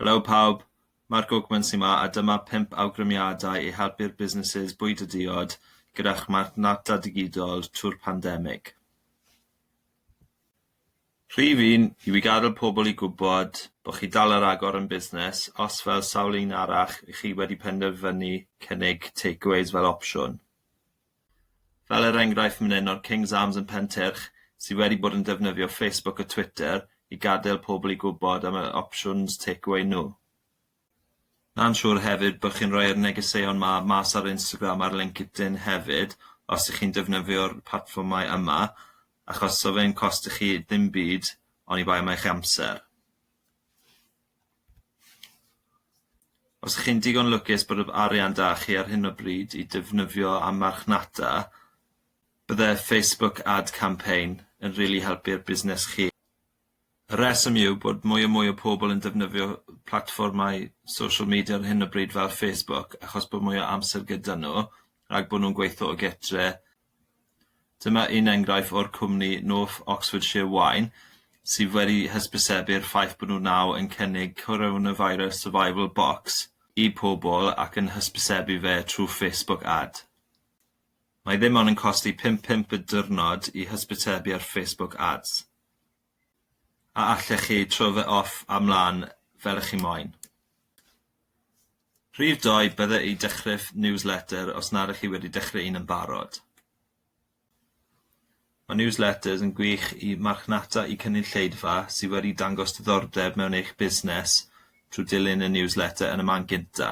Helo pawb, Mark Oakman sy 'ma a dyma 5 awgrymiadau i helpu'r businesses bwyd a diod gyda'ch marchnata digidol trwy'r pandemig. Rhif 1 yw i gadael pobl i gwybod bod chi dal ar agor yn busnes os fel sawl un arall chi wedi penderfynu cynnig takeaways fel opsiwn. Fel er enghraifft man 'yn o'r King's Arms yn Pentyrch sydd wedi bod yn defnyddio Facebook a Twitter i gadael pobl i gwybod am y opsiwns takeaway nhw. Na'n siŵr hefyd bod chi'n rhoi'r negeseuon 'ma mas ar Instagram a'r LinkedIn hefyd os ych chi'n defnyddio'r platfformau yma achos so fe'n costo chi ddim byd oni bai am eich amser. Os ych chi'n digon lwcus bod yr arian 'da chi ar hyn o bryd i defnyddio am marchnata, bydde Facebook ad campaign yn rili helpu'r busnes chi. Y rheswm yw bod mwy a mwy o pobl yn defnyddio platfformau social media ar hyn o bryd fel Facebook achos bod mwy o amser gyda nhw rhag bod nhw'n gweithio o gytre. Dyma un enghraifft o'r cwmni North Oxfordshire Wine sydd wedi hysbysebu'r ffaith bod nhw nawr yn cynnig coronavirus survival box i pobl ac yn hysbysebu fe trwy Facebook ad. Mae ddim ond yn costi 5 punt y diwrnod i hysbysebu ar Facebook ads. A allech chi troi fe off a mlaen fel ych chi moyn. Rhif 2 bydde i dechrau newsletter os nad ych chi wedi dechrau un yn barod. Mae newsletters yn gwych i marchnata i cynulleidfa sydd wedi dangos diddordeb mewn eich busnes trwy dilyn y newsletter yn y man gynta.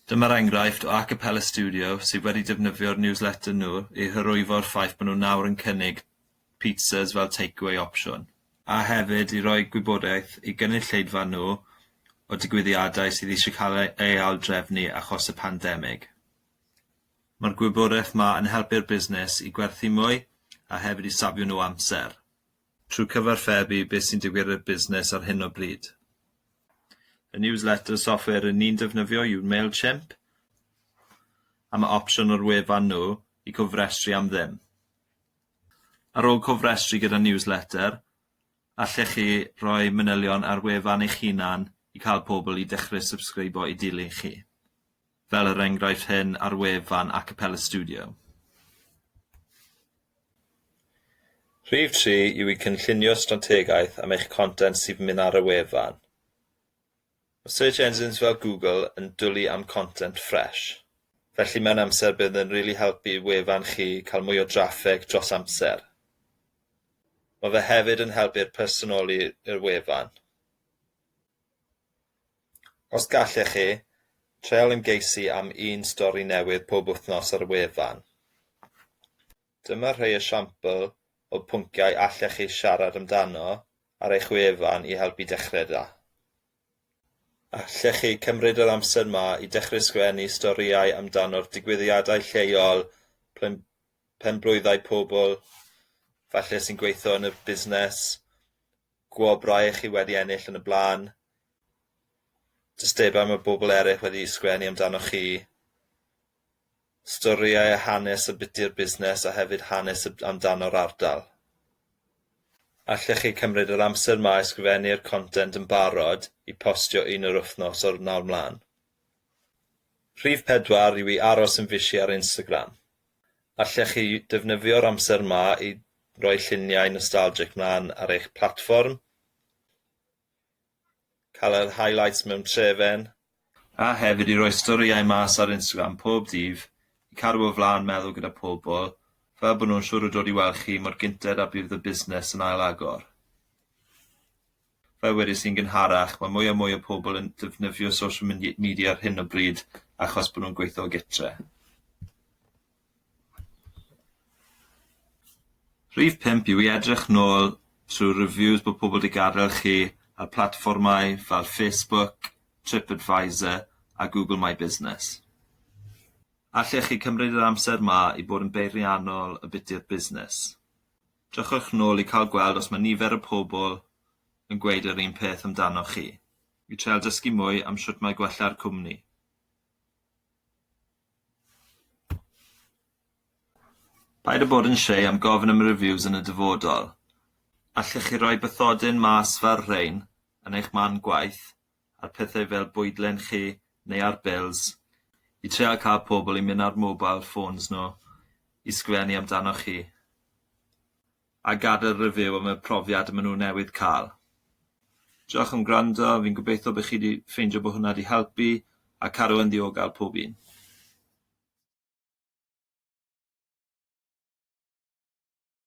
Dyma'r enghraifft o Acapella Studio sydd wedi defnyddio'r newsletter nhw i hyrwyddo'r ffaith bod nhw nawr yn cynnig pizzas fel takeaway opsiwn, a hefyd i roi gwybodaeth i gynulleidfa nhw o digwyddiadau sydd eisiau cael ei aildrefnu achos y pandemig. Mae'r gwybodaeth 'ma yn helpu'r busnes i gwerthu mwy a hefyd i safio nhw amser. Trwy cyfathrebu beth sy'n digwydd i'r busnes ar hyn o bryd. Y newsletter software rŷn ni'n defnyddio yw Mailchimp a mae opsiwn o'r wefan nhw i cofrestru am ddim. Ar ôl cofrestru gyda newsletter, allech chi roi manylion ar wefan eich hunan i cael pobl i dechrau subscribo i dilyn chi. Fel yr enghraifft hyn ar wefan Acapella Studio. Rhif 3 yw i cynllunio strategaeth am eich content sydd yn mynd ar y wefan. Mae search engines fel Google yn dwlu am content fresh. Felly mewn amser bydd yn rili helpu wefan chi cael mwy o draffig dros amser. Mae fe hefyd yn helpu'r personoli i'r wefan. Os gallech chi, treial ymgeisi am un stori newydd pob wythnos ar y wefan. Dyma rhai esiampl o pynciau allech chi siarad amdano ar eich wefan i helpu dechrau da. Allech chi cymryd yr amser 'ma i dechrau sgwennu storïau amdano'r digwyddiadau lleol, penblwyddau pobl falle sy'n gweithio yn y busnes, gwobrau chi wedi ennill yn y blaen, dystebau mae bobl eraill wedi sgwennu amdanoch chi, storïau a hanes ambiti'r busnes a hefyd hanes amdano'r ardal. Allech chi cymryd yr amser 'ma i ysgrifennu'r content yn barod i postio un yr wythnos o'r nawr mlaen. Rhif 4 yw i aros yn fishi ar Instagram. Allech chi defnyddio'r amser 'ma i roi lluniau nostalgic mlaen ar eich platfform, cael yr highlights mewn trefen, a hefyd i roi storïau mas ar Instagram pob dydd i cadw o flaen meddwl gyda pobl, fel bod nhw'n siŵr o dod i weld chi mor gynted â bydd y busnes yn ail-agor. Fel wedes i'n gynharach, mae mwy a mwy o pobl yn defnyddio social media ar hyn o bryd achos bod nhw'n gweithio o gytre. Rhif 5 yw i edrych nôl trwy reviews bod pobl 'di gadael chi ar platfformau fel Facebook, TripAdvisor a Google My Business. Allech chi cymryd yr amser 'ma i bod yn beiriannol ambiti'r busnes? Drychwch nôl i cael gweld os mae nifer o pobl yn gweud yr un peth amdanoch chi, i treial dysgu mwy am shwt mae gwella'r cwmni. Paid â bod yn shy am gofyn am reviews yn y dyfodol. Allech chi roi bathodyn mas fel rhein yn eich man gwaith, ar pethau fel bwydlen chi neu ar bills, i treial cael pobl i mynd ar mobile phones nhw i sgrifennu amdanoch chi a gadael review am y profiad maen nhw newydd cael. Diolch am gwrando, fi'n gobeithio bod chi wedi ffeindio bod hwnna wedi helpu a cadw yn ddiogel pob un.